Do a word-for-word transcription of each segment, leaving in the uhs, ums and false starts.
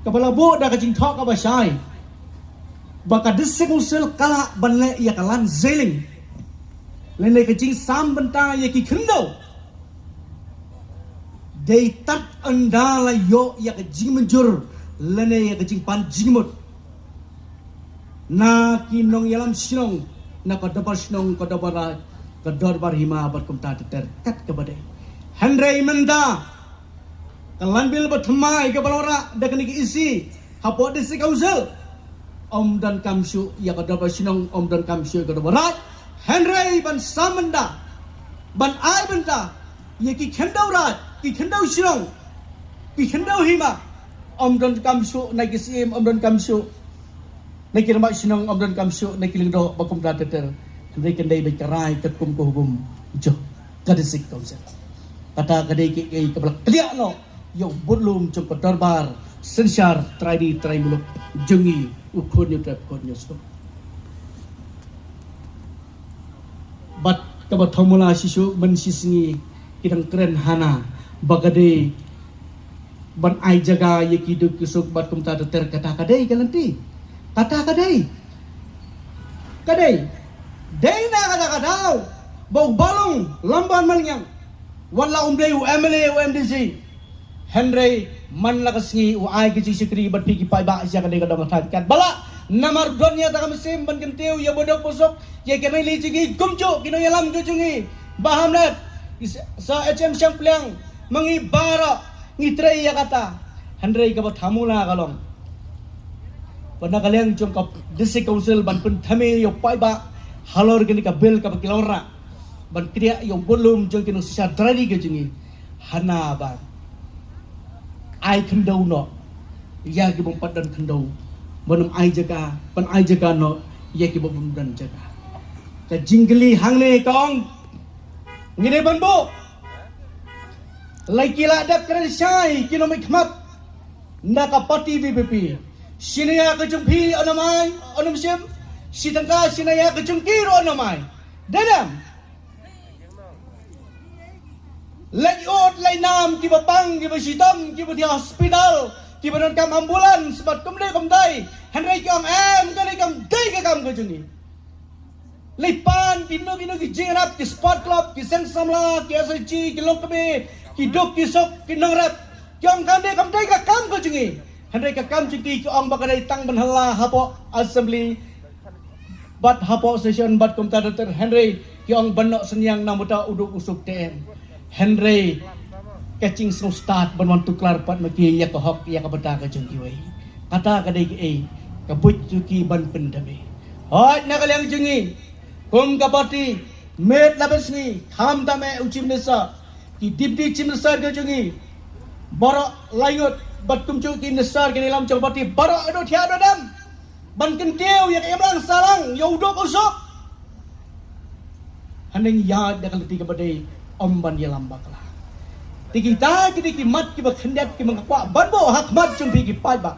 kaba la buh da ka jingthoh kaba shai ba ka District Council ka lah ban leh ïa ka land ceiling lane ka jingsam bynta ïa ki khyndew. Dei tad ynda la ïoh ïa ka jingmynjur lane ïa ka jingpan jingmut na ki nongïalam shnong, na ka dorbar shnong, ka dorbar raid, ka dorbar hima bad kumta ter ter kat kaba dei. Hynrei mynta ka land bill ba thymmai kaba la wanrah da kane ka E C hapoh District Council, ym donkam shuh ïa ka dorbar shnong, ym donkam shuh ïa ka dorbar raid. Hynrei ban sam bynta, ban ai bynta ïa ki khyndew raid, ki khyndew shnong, ki khyndew hima, ym donkam shuh na ki syiem, ym donkam shuh na ki rangbah shnong, ym donkam shuh na ki lyngdoh bad kumta ter ter. Hynrei kan dei beit ka rai katkum ka hukum jong ka District Council. Kata ka dei kaei kaba la kdiah noh ïa u budlum jong ka dorbar synshar trai ri trai muluk jong ngi, u khun Hynñiewtrep khun Hynñiewsuk. Bad kaba thaw mula shisha, mynshisngi ki dang kren hana ba ka dei ban ai jaka ïa ki duk ki suk bad kumta ter ter. Kata ka dei ka lynti, kata ka dei, ka dei. Dei na kata ka daw ba u Bah Long Lamban Malngiang, wat la um dei u M L A, u M D C, hynrei man la ka sngi u ai ka jingshakri bad phi ki paidbah sha kane ka dong ka thaiñ katba lah. Namar don ïa kata ka mynsiem ban kyntiew ïa u baduk u suk ïa ki nongïalam jong ngi kumjuh ki nongïalam ka jong ngi, Bah Hamlet, Sir H M Shangpliang, ma ngi baroh ngi trei ïa kata. Hynrei kaba thaw mula ka long ba na ka liang jong ka District Council ban pynthame ïa u paidbah halor kane ka bill kaba ki la wanrah ban kdiah ïa u budlum jong ki nongsynshar trai ri ka jong ngi, hana ba ai khyndew noh ïa ki bym pat don khyndew, ban ym ai jaka, ban ai jaka noh ïa ki bym don jaka. Ka jingkylli hangne ka ong, ngi dei ban buh lei ki la dep kren shai ki nongmihkhmat na ka party V P P. Shi naiya ka jong phi, un ym ai, un ym shim. Shi tyngka, shi naiya ka jong ki ruh un ym ai. Dei dem? Leit ud leit nam kiba pang, kiba shitom, kiba thiah hospital, kiba donkam ambulance bad kumdei kumdei. Hynrei ki ong em, kane kam dei ka kam ka jong ngi. Leit pan kino kino ki jingïarap, ki sport club, ki seng samla, ki S H G, ki longkmie, ki duk ki suk, ki nongrep. Ki ong kam dei, kam dei ka kam ka jong ngi. Hynrei ka kam jong ki, ki ong ba ka dei tang ban halla hapoh assembly bad hapoh session bad kumta ter ter, hynrei ki ong ban noh synñiang na bynta u duk u suk te em. Hynrei ka jingsngewstad ban wan tuklar pat ma ki ïa ka hok ïa ka bynta ka jong kiwei. Kata ka dei kaei ka buit jong ki ban pynthame. Hooid, na ka liang jong ngi kum ka party, miet la bad sngi, khamtam eh u Chief Minister, ki Deputy Chief Minister ka jong ngi, baroh laingut bad kumjuh ki minister ki nongïalam jong ka party, baroh haduh thiah haduh dem ban kyntiew ïa ka imlang sahlang ïa u duk u suk. Hynrei ïa da ka lynti kaba dei, ym ban ïalam bakla. Te kita ki dei ki mat kiba khyndiat kiba nga kwah ban buh ha khmat jong phi ki paidbah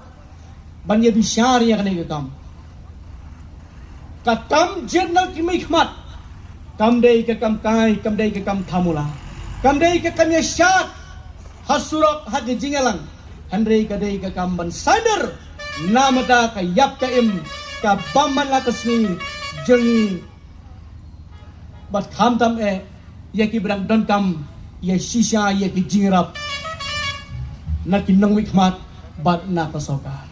ban ïa bishar ïa kane ka kam. Ka kam jong ki mihkhmat kam dei ka kam kai, kam dei ka kam thaw mula, kam dei ka kam ïa shad ha surok, ha ka jingïalang. Hynrei ka dei ka kam ban saiñdur na bynta ka ïap ka im, ka bam man la ka sngi jong ngi. Bad khamtam eh ïa kiba dang donkam ïa shisha ïa ki jingïarap na ki nongmihkhmat bad na ka sorkar.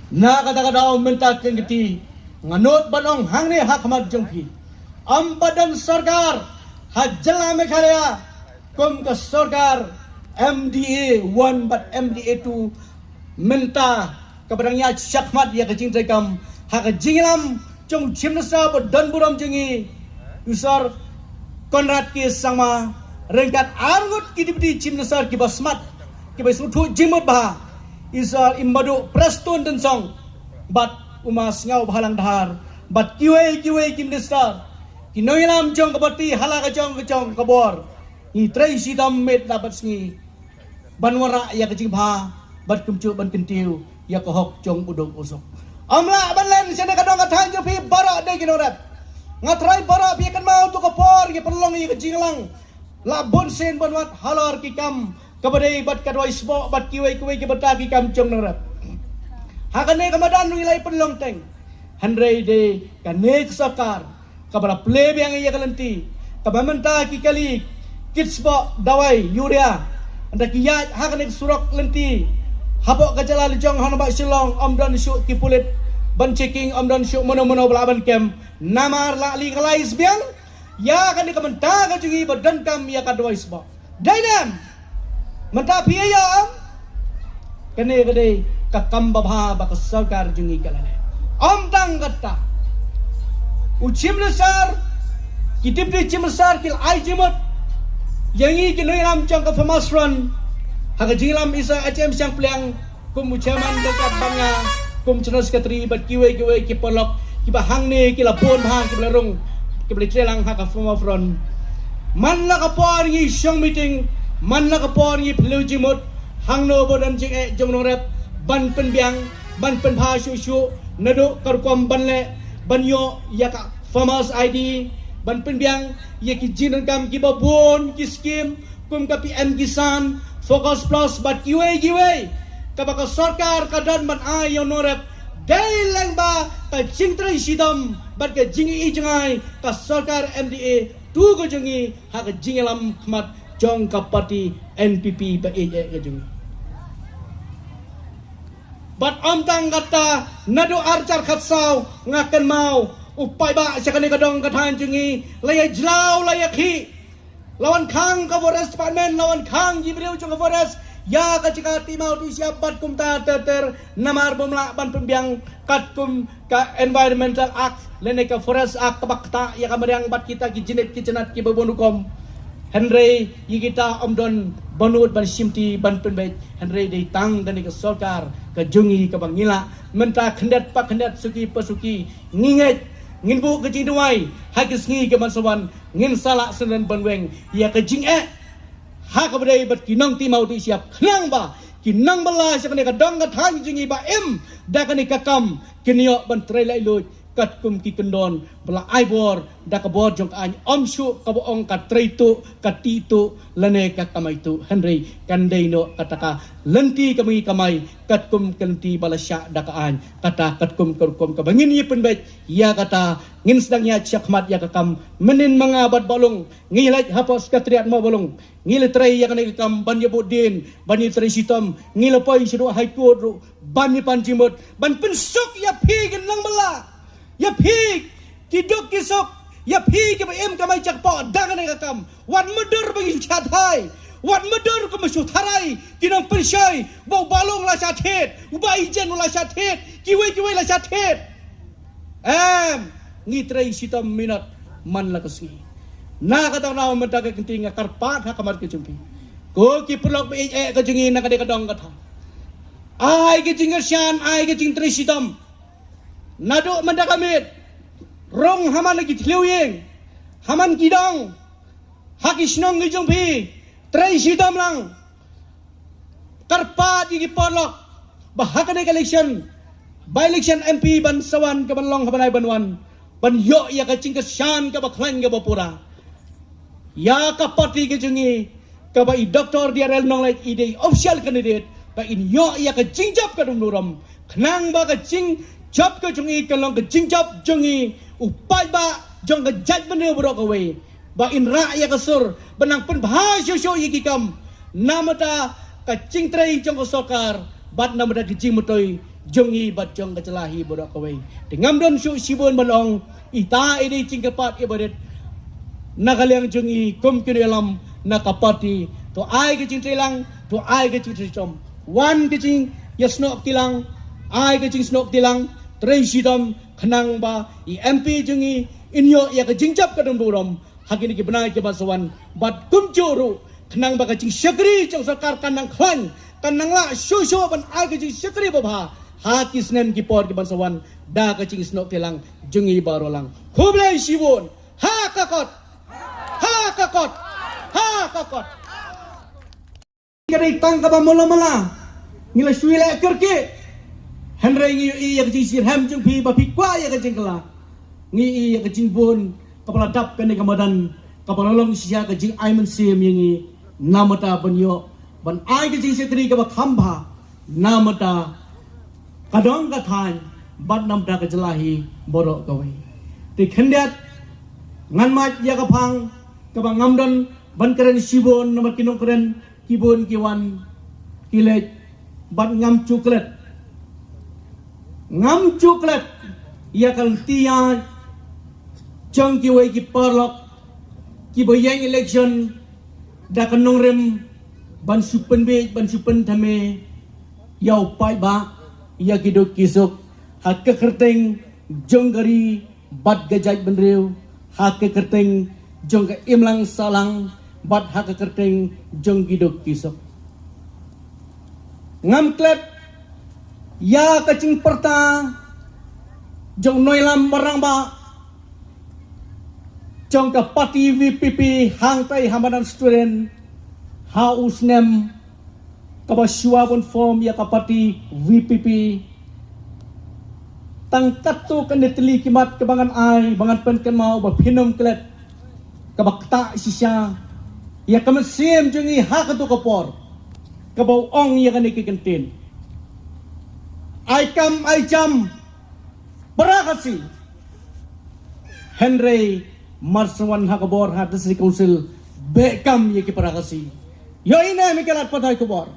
Na kata ka daw mynta ka kti nga nud ban ong hangne ha khmat jong phi, ym pat don sorkar ha jylla Meghalaya kum ka sorkar M D A one bad M D A two mynta kaba dang ïaid shakhmat ïa ka jingtrei kam ha ka jingïalam jong u Chief Minister ba don burom jong ngi, u Sir Conrad K Sangma, ryngkat arngut ki Deputy Chief Minister kiba smat, kiba sngewthuh jingmut bha, u Sir Inbadu Prestone Tynsong bad u Ma Sniawbhalang Dhar bad kiwei kiwei ki minister, ki nongïalam jong ka party ha la ka jong ka jong ka bor. Ngi trei shitom miet la bad sngi ban wanrah ïa ka jingbha bad kumjuh ban kyntiew ïa ka hok jong u duk u suk. Ym lah ban len shane ka dong ka thaiñ jong phi baroh dei ki nongrep. Nga trai baroh phi kynmaw tu ka por ïa pynlong ïa ka jingïalang, la bun sien ban wad halor ki kam kaba dei bad ka duwai sboh bad kiwei kiwei ki bynta ki kam jong nongrep. Ha kane ka madan ruh ngi la ïa pynlong teng. Hynrei dei kane ka sorkar kaba la plie biang ïa ka lynti, kaba mynta ki kali kit spot dawai urea, ynda ki ïaid ha kane ka surok lynti hapoh ka jylla lajong ha naba Shillong, ym don shuh ki pulit ban checking, ym don shuh mano mano ba lah ban kem. Namar la legalize biang ïa kane ka bynta ka jong ngi ba donkam ïa ka dawai spot. Dei ne em? Mynta phi ïa ïoh em? Kane ka dei ka kam babha ba ka sorkar jong ngi ka la leh. Ym tang kata, u Chief Minister, ki Deputy Chief Minister ki la ai jingmut ïa ngi ki nongïalam jong ka Farmers Front ha ka jingïalam i Sir H M Shangpliang kum u chairman, ryngkat bad nga kum general secretary bad kiwei kiwei ki paralok kiba hangne ki la bun bha kiba la rung, kiba la trei lang ha ka Farmers Front. Man la ka por ngi shong meeting, man la ka por ngi phylliew jingmut hangno ba don jingeh jong nongrep ban pynbiang, ban pynbha shuh shuh naduh ka rukom ban leh, ban ïoh ïa ka Farmers I D, ban pynbiang ïa ki jingdonkam kiba bun, ki skim kum ka P M Kisan, Focus Plus bad kiwei kiwei kaba ka sorkar ka don ban ai ïa u nongrep. Dei lyngba ka jingtrei shitom bad ka jingïohi jngai ka sorkar M D A tu ka jong ngi ha ka jingïalam khmat jong ka party N P P ba ïeit ka jong ngi. Bad ym tang kata, naduh arhajar khatsaw nga kynmaw u paidbah sha kane ka dong ka thaiñ jong ngi la ïa jlaw, la ïa khih, la wan khang ka Forest Department, la wan khang ki briew jong ka Forest ïa ka jaka tih maw tih shyiap bad kumta ter ter, namar bym lah ban pynbiang katkum ka Environmental Act lane ka Forest Act kaba ktah ïa ka mariang bad kita ki jinit ki jinat kiba bun rukom. Hynrei ïa kita ym don ba nud ban shimti ban pynbeit, hynrei dei tang kane ka sorkar ka jong ngi kaba ngi lah mynta khyndiat pa khyndiat, suki pa suki ngi ngeit, ngin buh ka jingduwai ha ki sngi kiban sa wan, ngin sa lah sngewdon ban weng ïa ka jingeh ha kaba ïadei bad ki nongtih maw tih shyiap, khnang ba ki nongbylla sha kane ka dong ka thaiñ jong ngi ba im da kane ka kam kin ïoh ban trei laitluid katkum ki kyndon ba la ai bor da ka bor jong ka aiñ, ym shuh kaba ong ka trei tuh, ka tih tuh lane ka kamai tuh, hynrei kan dei noh kata ka lynti kaba ngi kamai katkum ka lynti ba la shah da ka aiñ. Kata katkum ka rukom kaba ngin ïa pynbeit ïa kata, ngin sdang ïaid shakhmat ïa ka kam. Mynnin ma nga bad Bah Lung ngi leit hapoh Secretariat Mawbalung, ngi la trei ïa kane ka kam ban ïa buddien, ban ïa trei shitom, ngi la poi shaduh High Court ruh ban ïa pan jingmut, ban pynsuk ïa phi ki nongbylla, ïa phi ki duk ki suk, ïa phi kiba im kamai jakpoh da kane ka kam. Wat mutdur ba ngi shu shathai, wat mutdur kumba shu tharai ki nongpynshoi ba u Bah Lung la shah thied, u Bah Ejen u la shah thied, kiwei kiwei la shah thied. Em, ngi trei shitom minot man la ka sngi. Na kata ka daw mynta ka kynti nga kyrpad ha khmat ka jong phi, ko ki paralok ba ïeit eh ka jong ngi na kane ka dong ka thaiñ, ai ka jingkyrshan, ai ka jingtrei shitom. Naduh mynta ka miet, rung ha man la ki thliew ïing, ha man ki dong, ha ki shnong ki jong phi, trei shitom lang. Kyrpad ïa ki paralok ba ha kane ka election, by election M P ban sa wan, kaban long ha bnai ban wan, ban ïoh ïa ka jingkyrshan kaba khlaiñ kaba pura ïa ka party ka jong ngi, kaba i Doctor D R L Nonglait i dei official candidate, ba in ïoh ïa ka jingjop ka dum burom, khnang ba ka jingjop ka jong ngi kan long ka jingjop jong ngi u paidbah jong ka jaitbynriew baroh kawei, ba in rah ïa ka sur ban nang pynbha shuh shuh ïa ki kam namar ka jingtrei jong ka sorkar bad namar ka jingmyntoi jong ngi bad jong ka jylla hi baroh kawei. Te ngam don shuh shibun ban ong, ita i dei jingkyrpad iba rit na ka liang jong ngi kum ki nongïalam na ka party. To ai ka jingtrei lang, to ai ka jingtrei shitom. Wan ka jingïasnoh kti lang, ai ka jingsnoh kti lang, trei shitom khnang ba i M P jong ngi in ïoh ïa ka jingjop ka dum burom ha kine ki bnai kiban sa wan, bad kumjuh ruh khnang ba ka jingshakri jong sorkar kan nang khlaiñ, kan nang lah shuh shuh ban ai ka jingshakri babha ha ki snem ki por kiban sa wan da ka jingsnoh kti lang jong ngi baroh lang. Khublei shibun. Ha ka kot. Ha ka kot. Ha ka kot. Ka dei tang kaba mala mala. Ngi la shu ïaleh kyrkieh. Hynrei ngi ïohi ïa ka jingshitrhem jong phi ba phi kwah ïa ka jingkylla. Ngi ïohi ïa ka jingbun kaba la dap kane ka madan, kaba la long shisha ka jingai mynsiem ïa ngi namar ban ïoh ban ai ka jingshakri kaba kham bha namar ka dong ka thaiñ bad namar ka jylla hi baroh kawei. Te khyndiat ngan mad ïa ka phang kaba ngam don ban kren shibun namar ki nongkren ki bun ki wan ki leit bad ngam shu klet. Ngam shu klet ïa ka lynti ïaid jong kiwei ki paralok kiba ïeng election da ka nongrim ban shu pynbeit ban shu pynthame ïa u paidbah, ïa ki duk ki suk ha ka kyrteng jong ka ri bad ka jaitbynriew, ha ka kyrteng jong ka imlang sahlang bad ha ka kyrteng jong ki duk ki suk. Ngam klet ïa ka jingpyrta jong u nongïalam rangbah jong ka party VPP hangtai ha madan student ha u snem kaba shuwa ban form ïa ka party VPP. Tang katto katne tylli ki mat kaba ngan ai ba ngan pynkynmaw ba phin ym klet, kaba ktah shisha ïa ka mynsiem jong ngi ha kato ka por, kaba u ong ïa kane ka kyntien: Ai kam ai jam para Khasi. Hynrei mar shu wan ha ka bor ha District Council, beh kam ïa ki para Khasi. Ïohi ne em ïa ka lad pathai khubor?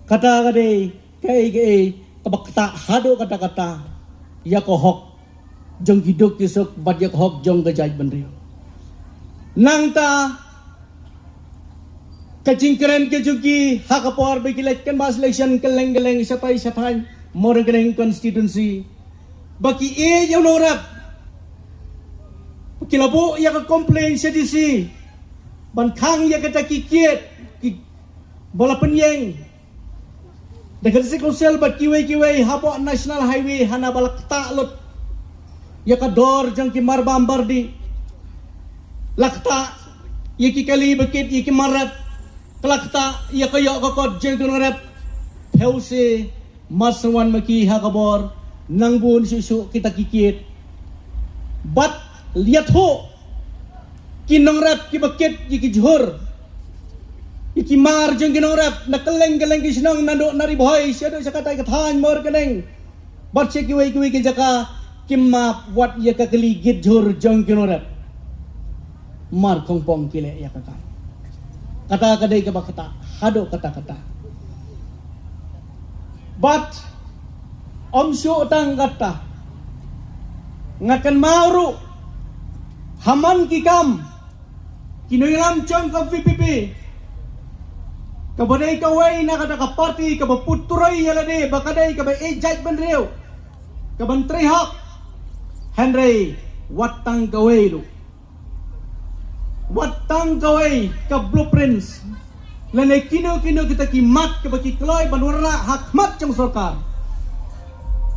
Kata ka dei kaei kaei kaba ktah haduh katta katta ïa ka hok jong ki duk ki suk bad ïa ka hok jong ka jaitbynriew. Nangta ka jingkren ka jong ki ha ka por ba ki leit canvass election kylleng kylleng shatai shathaiñ Mawryngkneng constituency, ba ki ïeit ïa u nongrep, ba ki la buh ïa ka complaint sha DC ban khang ïa kata ki kiad kiba la pynïeng da ka District Council bad kiwei kiwei hapoh National Highway, hana ba la ktah lut ïa ka dor jong ki marbam bardi, la ktah ïa ki kali ba kit ïa ki marrep, ka la ktah ïa ka ïoh ka kot jong ki nongrep. Phewse mar shu wan ma ki ha ka bor, nang bun shuh shuh kita ki kiad bad ïathuh ki nongrep kiba kit ïa ki jhur, ïa ki mar jong ki nongrep na kylleng kylleng ki shnong, naduh na Ri Bhoi shaduh sha katai ka thaiñ Mawryngkneng bad sha kiwei kiwei ki jaka, kim map wat ïa ka kali kit jhur jong ki nongrep. Mar khongpong ki leh ïa ka kam. Kata ka dei kaba ktah haduh katta katta. Bad ym shuh tang kata, nga kynmaw ruh ha man ki kam ki nongïalam jong ka VPP, kaba dei kawei na kata ka party kaba put turoi ïa lade ba ka dei kaba ïeit jaitbynriew, kaban trei hok. Hynrei wat tang kawei ruh, wat tang kawei ka blueprints lane kino kino kita ki mat kaba ki kloi ban wanrah ha khmat jong sorkar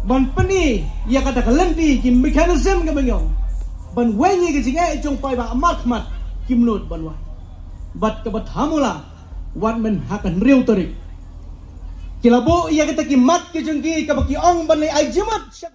ban pyni ïa kata ka lynti, ki mechanism kaba ngi ong ban weng ïa ka jingeh jong paidbah ha mar khmat, kim nud ban wad. Bad kaba thamula, wat myn ha ka hynriew tarik ki la buh ïa kita ki mat ki jong ki kaba ki ong ban leh ai jingmut sha